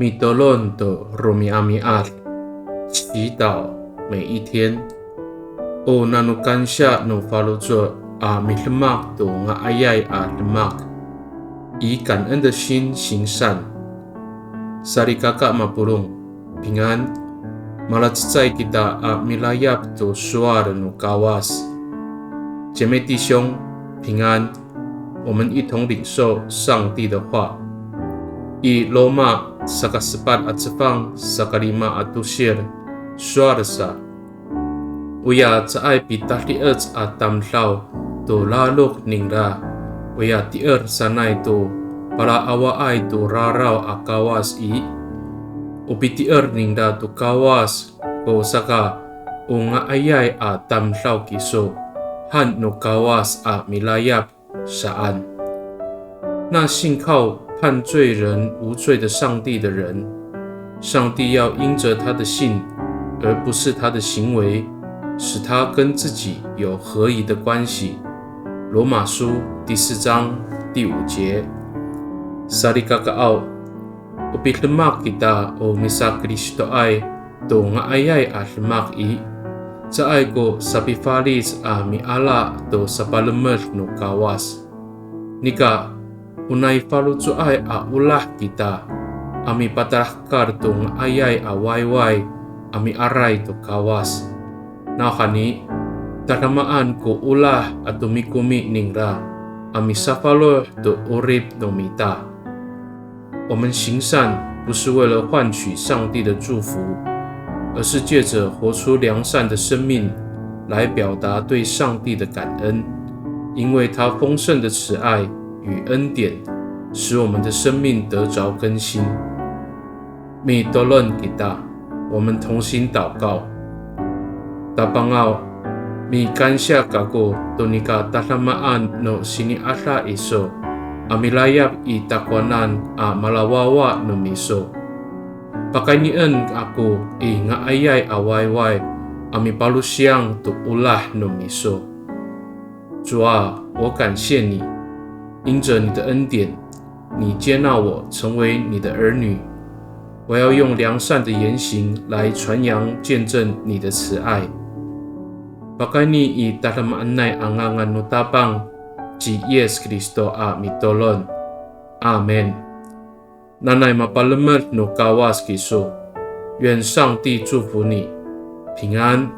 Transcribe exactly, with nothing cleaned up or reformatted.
Mitolon to romi'ami'ad, 祈祷每一天。O nano kansiya no faloco' a midemak to nga'ayay a demak, 以感恩的心行善。Salikaka mapolong, 平安。Malacecay kita a milayap to sowal no Kawas. 姐妹弟兄，平安。我们一同领受上帝的话。I Roma saka sepat a cefang saka lima a tosil, sowal sa. Oya caay pitadi'ec a tamdaw to lalok ningra, oya ti'er sanay to pala'awaay to raraw a Kawas i, o piti'er ningra to Kawas ko saka o nga'ayay a tamdaw kiso, han no Kawas a milayap saan. 那信靠判罪人无罪的上帝的人，上帝要因着他的信，而不是他的行为，使他跟自己有合宜的关系。罗马书第四章第五节。Salikakaaw, o pidemak kita o misaKristoay to nga'ayay a demak i, caay ko sapifalic a miala to sapalemed no Kawas. Nika, o nai faloco'ay a olah kita a mipatalahekal to nga'ayay a wayway a miaray to Kawas. Nawhani, tadamaan ko olah ato mikomi ningra a misafaloh to 'orip no mita. 我们行善不是为了换取上帝的祝福，而是借着活出良善的生命来表达对上帝的感恩，因为他丰盛的慈爱与恩典使我们的生命得着更新。Mitolon kita, 我们同心祷告。Tapangaw, mikansiya kako to nika tadamaan no sini'ada iso a milayap i takowanan a malawawa no miso. Pakaynien ako i nga'ayay a wayway a mipalosiyang to olah no miso. 主啊，我感谢你，因着你的恩典，你接纳我成为你的儿女。我要用良善的言行来传扬见证你的慈爱。Pakayni i tadamaanay a ngangan no Tapang ci Yis Kristo a mitolon. Amin. Nanay mapalemed no Kawas kiso. 愿上帝祝福你，平安。